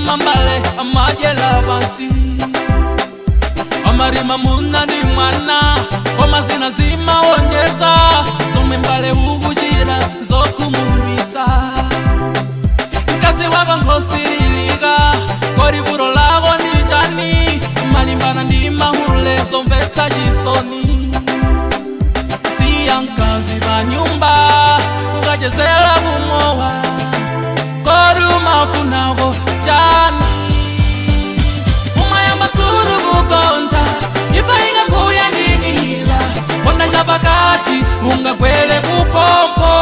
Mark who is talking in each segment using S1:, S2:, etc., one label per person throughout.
S1: Mambale amajela pansi, amarima muna ndi mwana, koma zina zimawonjeza zomwe mbale ukuchira zokhumudwitsa. Mkazi wako nkhosililika, kodi vuto lako ndi chani? Malimbana ndi mahule, zomvetsa chisoni. Siya mkazi pa nyumba kukachezera kumowa, kodi umafunako chani? Umayamba kuru kukonza ifa ikakuyandikira, ponda chapakati ungagwele kupompo.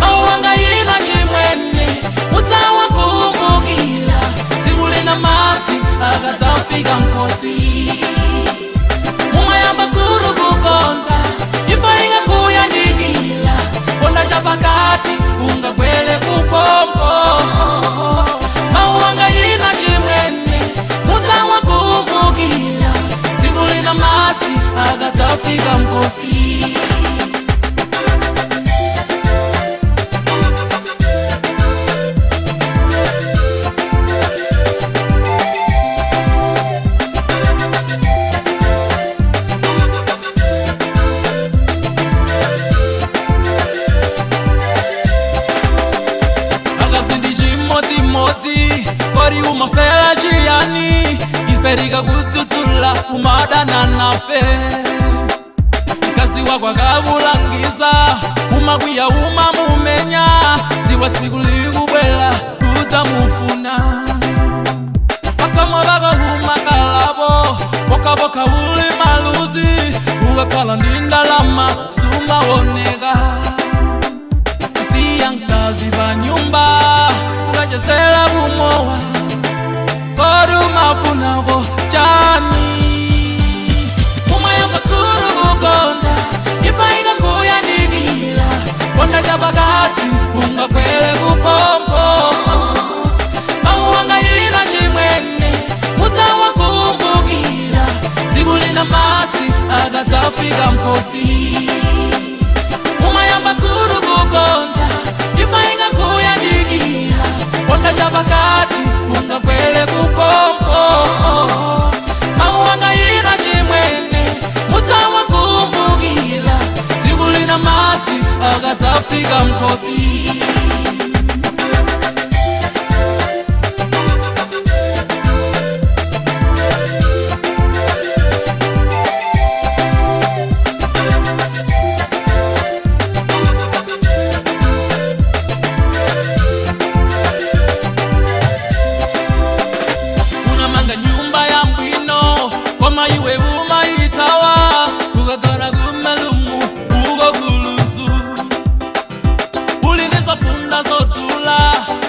S1: Mauwanga ina chimwene mudzawakumbukira tsiku lina madzi akadzafika mkosi. Umayamba kuru kukonza ifa ikakuyandikira, ponda chapakati ungagwele kupompo. Mauwanga ina chimwene mudzawakumbukira tsiku lina madzi akadzafika mkosi. Akazi ndi chimodzimodzi, kodi umafera chiyani? Ife tikakudzudzula umadana nafe. Mkazi wako akakulangiza umakwiya, umamumenya. Dziwa tsiku likubwera udzamufuna. Pakamwa pako umakalapo pokapoka, uli maluzi. Ukakhala ndi ndalama sumaoneka. Siya mkazi pa nyumba kukachezera kumowa, kodi umafunako chani? Umayamba kuru kukonza ifa ikakuyandikira, ponda chapakati ungakwele kupompo. Mauwanga ina chimwene mudzawakumbukira tsiku lina madzi akadzafika mkosi. Umayamba kuru kukonza ifa ikakuyandikira, ponda chapakati ungakwele kupompo. Mauwanga ina chimwene mudzawakumbukira tsiku lina madzi akadzafika mkosi. Unamanga nyumba ya mbwino, koma iwe umayitawa kukagara kumalumu uko kuluzu. Uli ndizofunda zodula,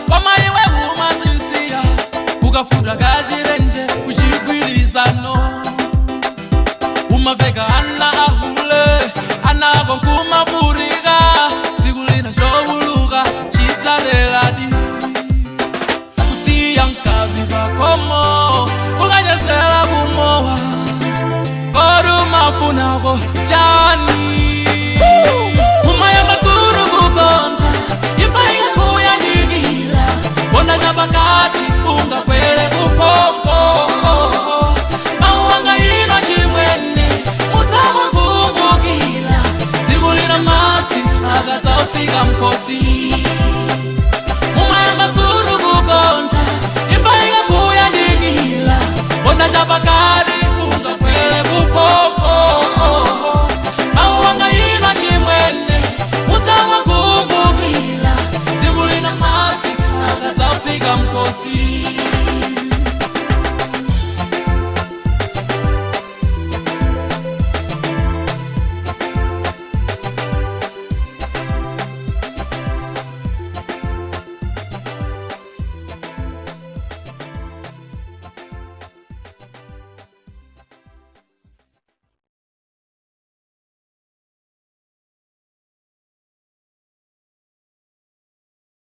S1: koma iwe umazisiya kukafuta kachirenje kuchigwirizano. Umaveka ana ahule, ana ako nkumavula.